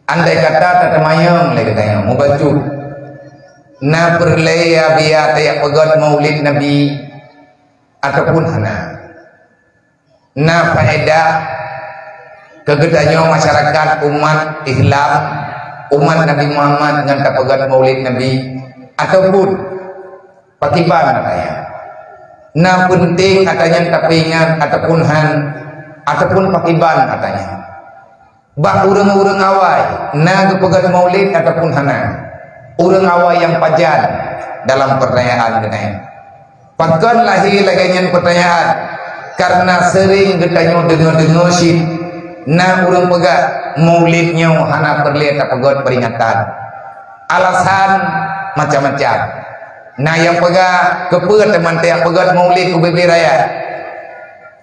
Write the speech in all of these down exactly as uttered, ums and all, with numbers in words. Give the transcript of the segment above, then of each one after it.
Andai kata tateumanyong lé geutanyoe mubacut, na peureulée ya biya tajak peugét Maulid Nabi ataupun hana? Na faedah keu geutanyoe masyarakat umat Islam, umat Nabi Muhammad ngon tapeugét Maulid Nabi, ataupun pakiban ata nyan? Na peunteng ata nyan tapeuingat ataupun han, ataupun pakiban ata nyan? Bak ureuëng-ureuëng awai, na geupeugét Maulid ataupun hana? Ureuëng awai nyang pajan dalam peurtanyaan geutanyoe. Pakon lahé lagée nyan peurtanyaan? Kareuna seuring geutanyoe deungoe-deungoe cit na ureuëng peugah Maulid nyoe hana peureulée tapeugét peuringatan. Alasan macam-macam. Na nyang peugah, keupeue teuma tajak peugét Maulid ubé-bé raya?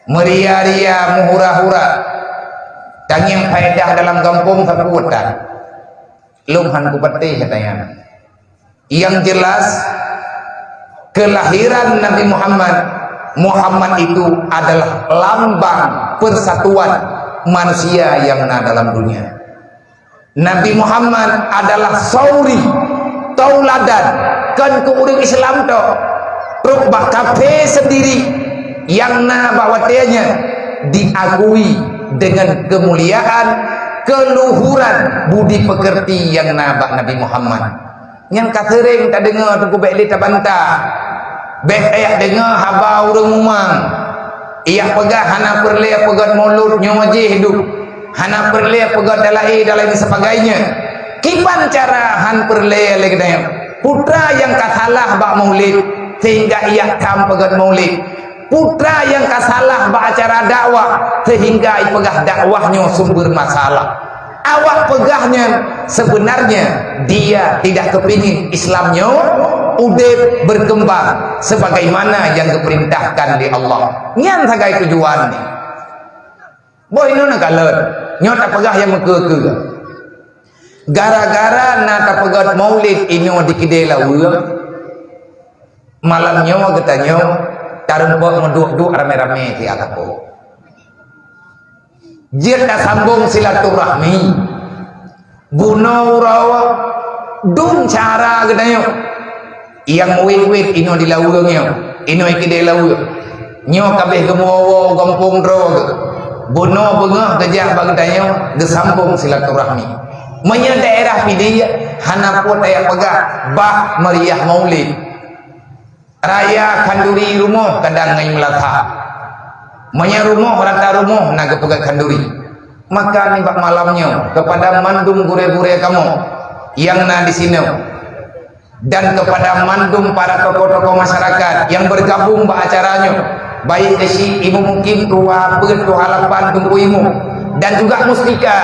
Meuria-ria, meuhura-hura. Tangieng faedah dalam gampông sapeue tan? Lôn han kupatéh ata nyan. Yang jelas, kelahiran Nabi Muhammad, Muhammad itu adalah lambang persatuan manusia yang na dalam dunia. Nabi Muhammad adalah sauri, tauladan, kon keu ureuëng Islam tok, trok bak kafé sendiri nyang na bak watée nyan diakui dengan kemuliaan, keluhuran budi pekerti nyang na bak Nabi Muhammad. Nyang ka seuréng tadeungoe teungku bék lé tabantah. Bék tajak deungoe haba ureuëng mumang. Ijak peugah hana peureulée peugét Maulud nyoe jih duek. Hana peureulée peugét dan laén dan lain sebagainya. Kiban cara han peureulée lé geutanyoe? Peue nyang ka salah bak Maulid sehingga ijak tham peugét Maulid? Peue nyang ka salah bak acara dakwah sehingga ipeugah dakwah nyoe sumber masalah? Awak peugah nyan, sebenarnya dia tidak kepingin Islam nyoe udeb berkembang sebagaimana yang diperintahkan oleh Allah. Nyan sagai tujuan ni. Boh inoe na kalon, nyoe tapeugah nyang meukeue-keue. Gara-gara na tapeugét Maulid inoe di Kidé Laweueng, malam nyoe geutanyoe tarumpok meuduek-duek ramé-ramé di atapok. Jeuet tasambong silaturahmi. Bunoe uroe dum cara geutanyoe. Nyang wét-wét inoe di Laweueng nyoe, inoe Kidé Laweueng. Nyoe ka abéh geumeuwoe gampông droe geuh. Bunoe beungoh geujak bak geutanyoe geusambong silaturahmi. Meunyoe daerah Pidie hana peue tajak peugah bah meriah Maulid. Raya khanduri rumoh kadang ngon meulasa. Meunyoe rumoh rata rumoh na geupeugét khanduri. Maka nibak malam nyoe kepada mandum gurée-gurée kamoe nyang na di sinoe dan kepada mandum para tokoh-tokoh masyarakat nyang bergabung bak acara nyoe, baik keuchik Ibu Mukim, tuha peuet, tuha lapan, Teungku Imu, dan juga Mustika,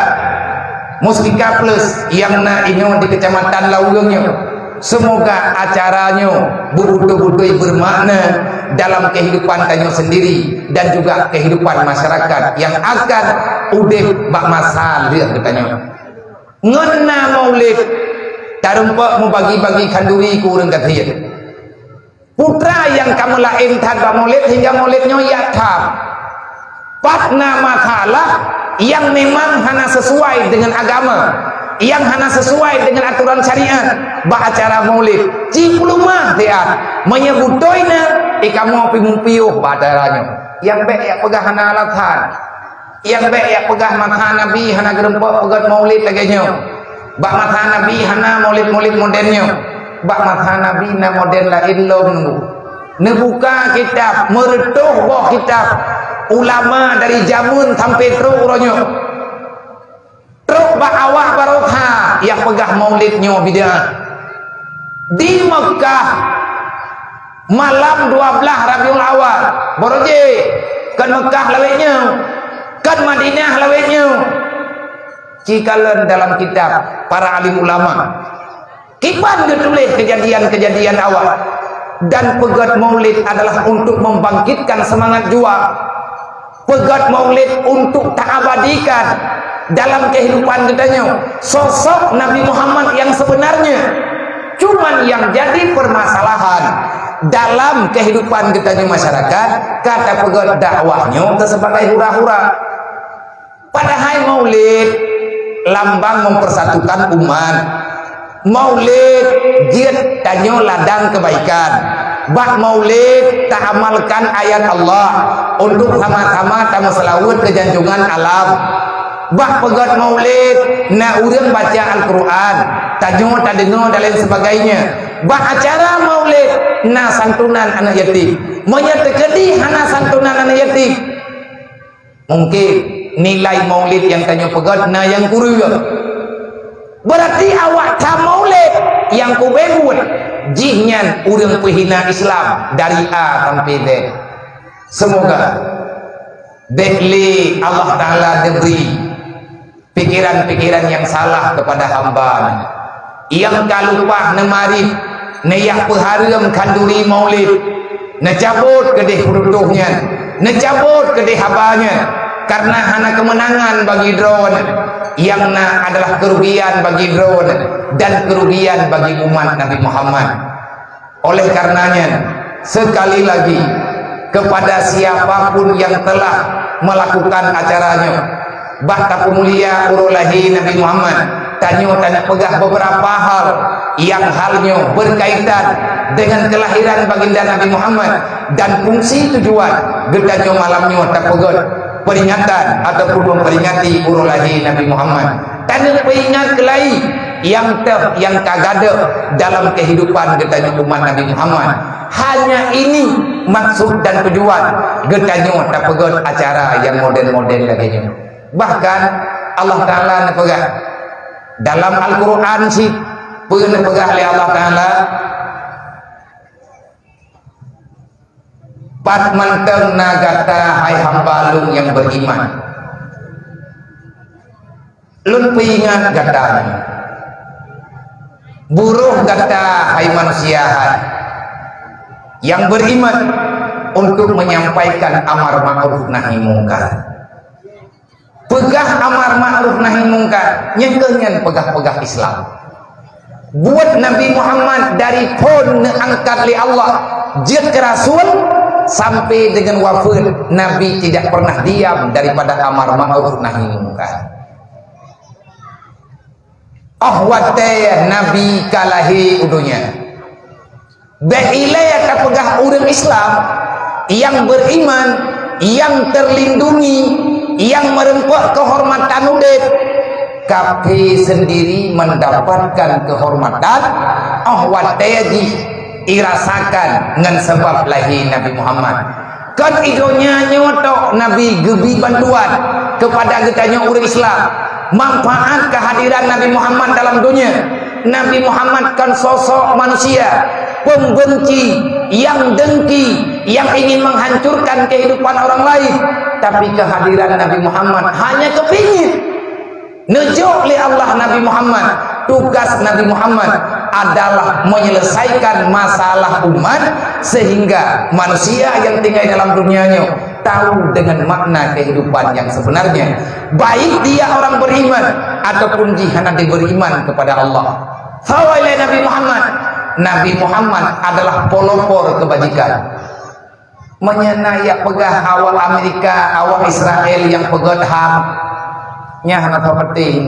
Mustika Plus nyang na inoe di Kecamatan Laweueng nyoe. Semoga acara nyoe beutôi-beutôi bermakna dalam kehidupan tanyoe sendiri dan juga kehidupan masyarakat yang akan udeb bak masa lheueh geutanyoe. Ngon na Maulid, tarumpok mubagi-bagi khanduri keu ureuëng gasien. Peue nyang ka meulaén that bak Maulid hingga Maulid nyoe jak that. Pat na masalah nyang memang hana sesuai dengan agama, nyang hana sesuai dengan aturan syariat bak acara Maulid, cipulumah siat. Meunyoe beutôi na, eh, kamoe pimueng piôh bak acara nyoe. Nyang bék jak peugah hana alasan. Nyang bék jak peugah masa Nabi hana geurumpok peugét Maulid lagée nyoe. Bak masa Nabi hana Maulid-Maulid moden nyoe. Bak masa Nabi na moden laén lom nunggu. Neubuka kitab, meureutoh boh kitab ulama dari jameun sampai trok uroe nyoe. Trok bak awak barokha nyang peugah Maulid nyoe bid'ah. Di Meukah, malam dua belas Rabiul Awal, baroe jih, kon Meukah lawét nyoe, kon Madinah lawét nyoe. Cikalon dalam kitab para alim ulama. Kiban geutuléh keujadian-keujadian awai. Dan peugét Maulid adalah untuk membangkitkan semangat jua. Peugét Maulid untuk taabadikan dalam kehidupan geutanyoe sosok Nabi Muhammad yang sebenarnya. Cuman yang jadi permasalahan dalam kehidupan geutanyoe masyarakat, ka tapeugét dakwah nyoe keu sebagai hura-hura. Padahai Maulid lambang mempersatukan umat. Maulid jeuet tanyoe ladang kebaikan. Bak maulid taamalkan ayat Allah untuk sama-sama tameuseulaweuet keu janjongan alam. Bak peugét maulid na ureuëng baca Al-Quran, tanyoe tadeungoe dan lain sebagainya. Bak acara maulid na santunan aneuk yatim. Meunyoe teukeudi hana santunan aneuk yatim, mungkin nilai maulid nyang tanyoe peugét na nyang kureueng. Berarti awak that maulid nyang kubeuet, jihnyan ureuëng peuhina Islam dari A sampai Z. Semoga bék lé Allah Taala neubri pikiran-pikiran nyang salah kepada hamba-Nya, nyang ka lumpah neumarit, neujak peuhareuem khanduri maulid, neucabot keudeh peurutoh nyan, neucabot keudeh haba nyan, karena hana keumeunangan bagi droe nyan, nyang na adalah keurugian bagi droe nyan dan keurugian bagi umat Nabi Muhammad. Oleh karenanya, sekali lagi, kepada siapapun yang telah melakukan acara nyoe, bak tapeumulia uroe lahé Nabi Muhammad, tanyoe taneuk peugah beberapa hal yang hal nyoe berkaitan dengan kelahiran baginda Nabi Muhammad dan fungsi tujuan geutanyoe malam nyoe tapeugét peringatan ataupun memperingati uroe lahé Nabi Muhammad. Taneuk peuingat keulai nyang teuh nyang ka gadôh dalam kehidupan geutanyoe umat Nabi Muhammad. Hanya ini maksud dan tujuan geutanyoe tapeugét acara nyang model-model lagée nyoe. Bahkan Allah Taala neupeugah dalam Al-Quran cit, peue neupeugah lé Allah Taala, "Pat mantong na gata, hai hamba Lôn nyang beriman. Lôn peuingat gata, buroh gata, hai manusia hai, nyang beriman, untuk menyampaikan amar ma'ruf nahi mungkar." Peugah amar ma'ruf nahi mungkar, nyang keu nyan peugah-peugah Islam. Buet Nabi Muhammad dari phon neuangkat lé Allah jeuet keu rasul, sampai dengan wafeuet Nabi tidak pernah diam daripada amar ma'ruf nahi mungkar. Óh watée Nabi ka lahé u donya, bék ilée tapeugah ureuëng Islam nyang beriman, nyang terlindungi, nyang meureumpok keuhormatan udeb. Kafé sendiri mendapatkan keuhormatan óh watée jih irasakan ngon sabab lahé Nabi Muhammad. Kon i donya nyoe tok Nabi geubi bantuan keupada geutanyoe ureuëng Islam. Manfaat kehadiran Nabi Muhammad dalam donya. Nabi Muhammad kon sosok manusia pembenci, nyang dengki, nyang ingin menghancurkan kehidupan orang lain. Tapi kehadiran Nabi Muhammad hanya kepingin neujok lé Allah Nabi Muhammad, tugas Nabi Muhammad adalah menyelesaikan masalah umat, sehingga manusia yang tinggal dalam dunia nyoe tahu dengan makna kehidupan yang sebenarnya, baik dia orang beriman ataupun jih hana diberiman kepada Allah. Sawa ilée Nabi Muhammad, Nabi Muhammad adalah pelopor kebajikan. Meunyoe na jak peugah awak Amerika, awak Israel nyang peugét HAM, nyan hana sapeuteh.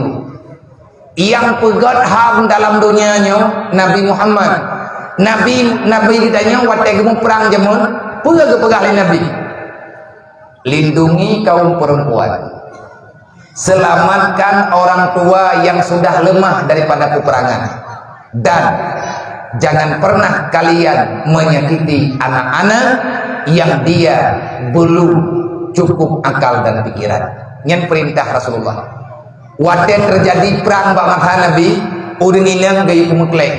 Nyang peugét HAM dalam donya nyoe Nabi Muhammad. Nabi, Nabi geutanyoe watée geumuprang jameun, peue geupeugah lé Nabi? Lindungi kaum perempuan. Selamatkan orang tua yang sudah lemah daripada peperangan. Dan jangan pernah kalian menyakiti anak-anak yang dia belum cukup akal dan pikiran. Nyan perintah Rasulullah. Watée terjadi prang bak masa Nabi, ureuëng inong geuyue meukleh.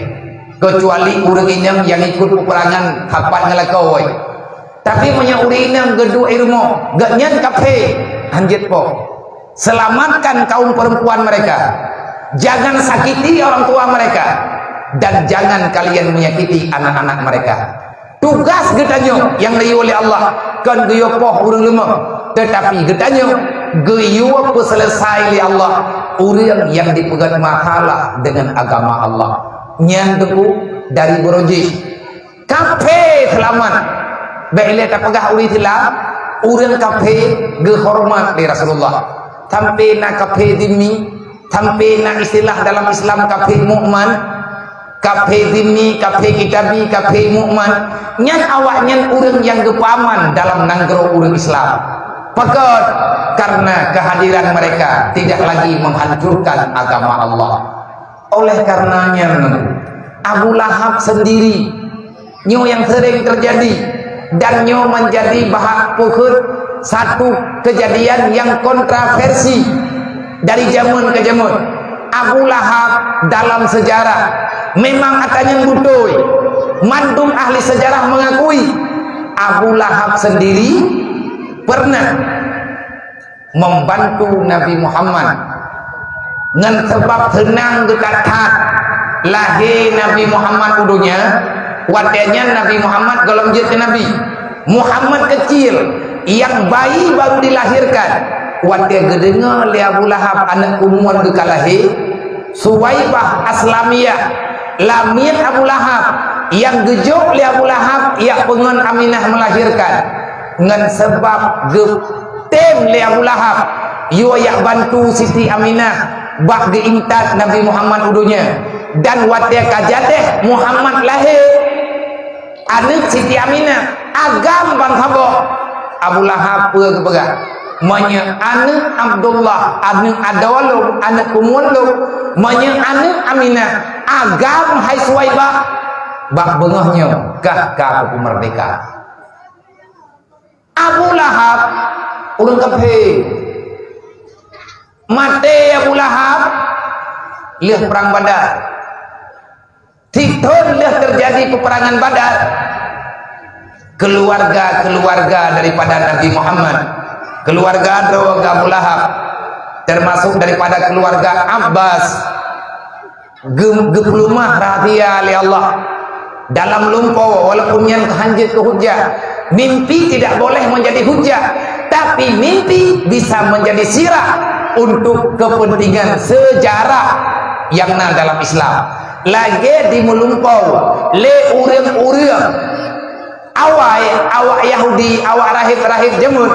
Kecuali ureuëng inong nyang ikut peperangan sapat ngon lakoe. Tapi meunyoe ureuëng inong geuduek i rumoh, gobnyan kafé, hanjeuet poh. Selamatkan kaum perempuan mereka. Jangan sakiti orang tua mereka. Dan jangan kalian menyakiti anak-anak mereka. Tugas geutanyoe nyang neuyue lé Allah kon geuyue poh ureuëng leumoh, teutapi geutanyoe geuyue peuseuleusoe lé Allah ureuëng nyang dipeugét masalah deungon agama Allah. Nyan teungku dari Beurojih. Kafé seulamat. Bék ilée tapeugah ureuëng Islam, ureuëng kafé geuhoreumat lé Rasulullah. Sampai na kafé zimmi, Sampai na istilah dalam Islam kafé mu'man, kafé zimmi, kafé kitabi, kafé mu'man. Nyan awaknyan ureuëng nyang geupeuaman dalam nanggroe ureuëng Islam. Pakon? Karena kehadiran mereka tidak lagi menghancurkan agama Allah. Oleh karenanya, Abu Lahab sendiri, nyoe nyang sering terjadi, dan nyoe menjadi bahan peukeut satu kejadian yang kontroversi dari zaman ke zaman. Abu Lahab dalam sejarah memang ata nyang beutôi. Mandum ahli sejarah mengakui Abu Lahab sendiri pernah membantu Nabi Muhammad. Ngon sabab seunang geutat that lahé Nabi Muhammad u donya, watée nyan Nabi Muhammad gohlom jeuet keu nabi. Muhammad kecil, yang bayi baru dilahirkan, watée geudeungoe lé Abu Lahab aneuëk kumuan geuh ka lahé, Suwaibah Aslamiyah, lamiet Abu Lahab, nyang geujok lé Abu Lahab jak peungon Aminah melahirkan. Ngon sabab geutem lé Abu Lahab, yue jak bantu Siti Aminah bak geuintat Nabi Muhammad u donya. Dan watée ka jadeh Muhammad lahé, aneuëk Siti Aminah, agam ban saboh. Abu Lahab peue geupeugah? Meunyoe aneuëk Abdullah, aneuëk adoe lôn, aneuëk kumuan lôn, meunyoe aneuëk Aminah, agam hai Suwaibah, bak beungoh nyoe kah ka kupeumerdeka. Abu Lahab, ureuëng kafé. Maté Abu Lahab lheueh Perang Badar. Sithon lheueh terjadi peperangan Badar, keluarga-keluarga daripada Nabi Muhammad, keluarga droe Abu Lahab, termasuk daripada keluarga Abbas, geu-, geupeuleumah rahsia lé Allah dalam lumpoe, walaupun nyan hana jeuet keu hujah. Mimpi tidak boleh menjadi hujah, tapi mimpi bisa menjadi sirah untuk kepentingan sejarah yang na dalam Islam. Lagée dimeulumpoe lé ureuëng-ureuëng awai, awak Yahudi, awak rahib-rahib jameun,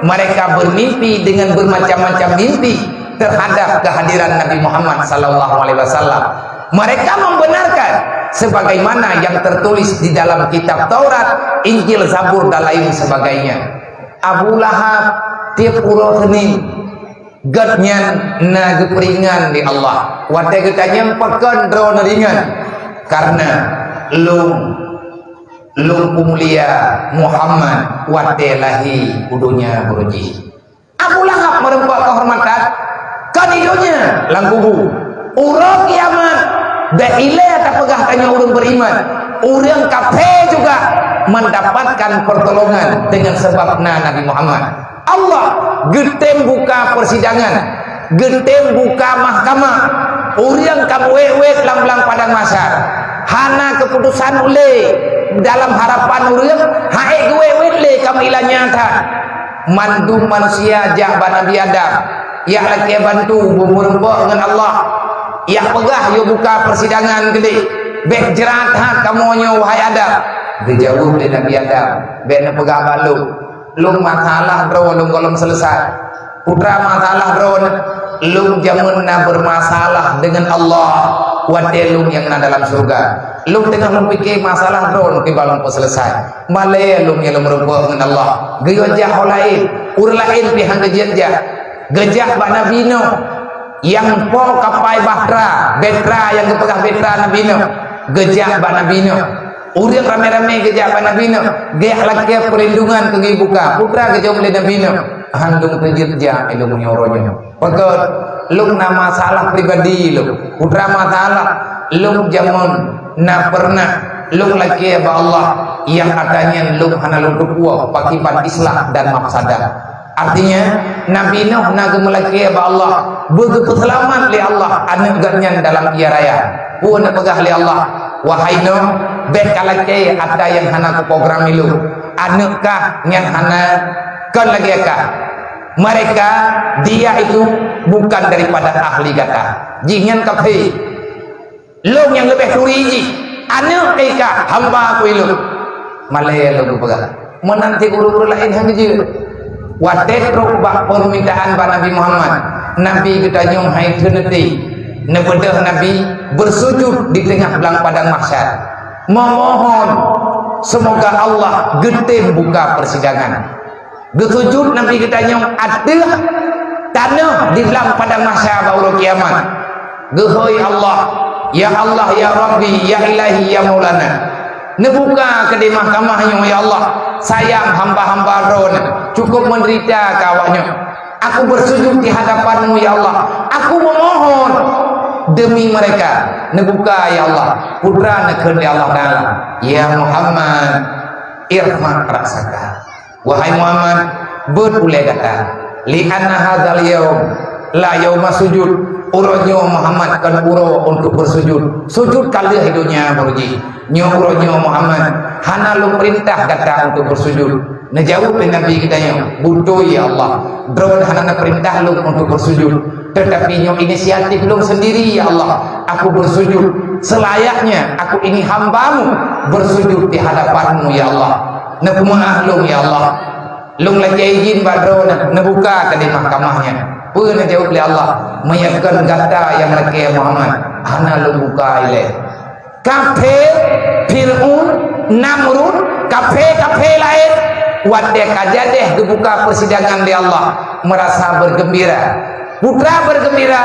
mereka bermimpi dengan bermacam-macam mimpi terhadap kehadiran Nabi Muhammad sallallahu alaihi wasallam. Mereka membenarkan sebagaimana yang tertulis di dalam kitab Taurat, Injil, Zabur, dan lain sebagainya. Abu Lahab tiep uroe Senin, gobnyan na geupeuringan lé Allah. Watée geutanyong pakon droeneuh ringan, karena lôn, lôn peumulia Muhammad watée lahé u donya baroe jih. Abu Lahab meureumpok keuhormatan, kon di donya lam kubu. Uroe kiamat, bék ilée tapeugah tanyoe ureuëng beriman, ureuëng kafé juga mendapatkan pertolongan dengan sebab na Nabi Muhammad. Allah geutem buka persidangan, geutem buka mahkamah. Ureuëng ka meuwét-wét lam blang padang mahsyar. Hana keuputosan ulée dalam harapan ureuëng, han ék geuwét-wét lé kamoe ilanya that. Mandum manusia jak bak Nabi Adam, jak lakée bantu beumeurumpok ngon Allah. Jak peugah yue buka persidangan keudeh, bék jrat that kamoe nyoe wahai Adam. Geujaweueb lé Nabi Adam, bék neupeugah bak lôn. Lôn masalah droe lôn gohlom seuleusai. Putra masalah droe, lôn jameun na beurmasalah deungon Allah watée lôn nyang na dalam syeuruga. Lôn teungoh lôn pike masalah droe kiban lôn peuseuleusai. Malée lôn nyang lôn meurumpok ngon Allah. Geuyue jak ho laén, ureuëng laén pih han geujak-jak. Geujak bak Nabi Nuh. Nyang po kapai bahtera, bahtera nyang geupeugah bahtera Nabi Nuh, geujak bak Nabi Nuh. Ureuëng ramé-ramé geujak bak Nabi Nuh, geujak lakée peurlindungan keu geubuka. Putra geujaweueb lé Nabi Nuh, "Han lôn teujeuet jak ilée meunyoe uroe nyoe. Pakon? Lôn na masalah pribadi lôn. Putra masalah, lôn jameun na pernah lôn lakée bak Allah nyang ata nyan lôn hana lôn teupeue pakiban islah dan mafsadah." Artinya, Nabi Nuh na geumeulakée bak Allah, beugeupeuselamat lé Allah aneuëk geuhnyan dalam ie raya. Peue neupeugah lé Allah, "Wahai Nuh, bék kalakée ata nyang hana kuprogram ilôn. Aneuëk kah nyan hana kon lagée kah. Mereka, dia itu bukan daripada ahli gata. Jihnyan kafé." Lôn nyang leubeh turi jih, aneuëk teuka hamba keu ilôn. Malée lôn geupeugah, meunan cit ureuëng-ureuëng laén han geujeuet. Watée trok bak peumintaan bak Nabi Muhammad, Nabi geutanyoe hai teuneutée, neubeudôh Nabi beusujut di teungoh blang padang mahsyar, meumohon seumoga Allah geutem buka peusidangan. Geusujut Nabi geutanyoe ateueh tanoh di blang padang mahsyar bak uroe kiamat. Geuhôi Allah, "Ya Allah, ya Rabbi, ya Ilahi, ya Maulana. Neubuka keudéh mahkamah nyoe, ya Allah. Sayang hamba-hamba Droeneuh, cukup meudeurita keu awaknyoe. Aku beusujut di hadapan-Mu, ya Allah. Aku meumohon deumi mereka. Neubuka, ya Allah." Putra neukheun lé Allah Taala, "Ya Muhammad, irfa' ra'saka." Wahai Muhammad, beuet ulée gata. "Li'anna hadzal yaum la yauma sujud." Uroe nyoe Muhammad kon uroe untuk beusujut. Sujut ka lheueh di donya baru jih. Nyoe uroe nyoe Muhammad, hana lôn peurintah gata untuk beusujut. Neujaweueb lé Nabi geutanyoe, "Beutôi ya Allah, Droeneuh hana neupeurintah lôn untuk beusujut. Teutapi nyoe inisiatif lôn seundiri ya Allah. Aku beusujut. Seulayaknya aku ini hamba-Mu beusujut di hadapan-Mu ya Allah. Neupeumaáh lôn ya Allah." Lôn lakée idhin bak Droeneuh neubuka keudéh mahkamah nyan. Peue neujaweueb lé Allah, "Meunyoe kon gata nyang lakée Muhammad, hana lôn buka ilée." Kaphé Fir'aun, Namrud, kaphé-kaphé laén, watée ka jadéh geubuka peusidangan lé Allah, meurasa beugeumbira. Putra beugeumbira,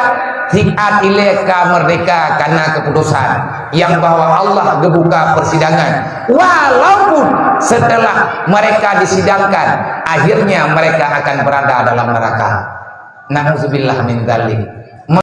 siat ilée ka meurdéhka kareuna keuputosan nyang bahwa Allah geubuka peusidangan, walaupun seuteulah mereka disidangkan, akhirnya mereka akan berada dalam neraka. Na'udzubillah min dzalik.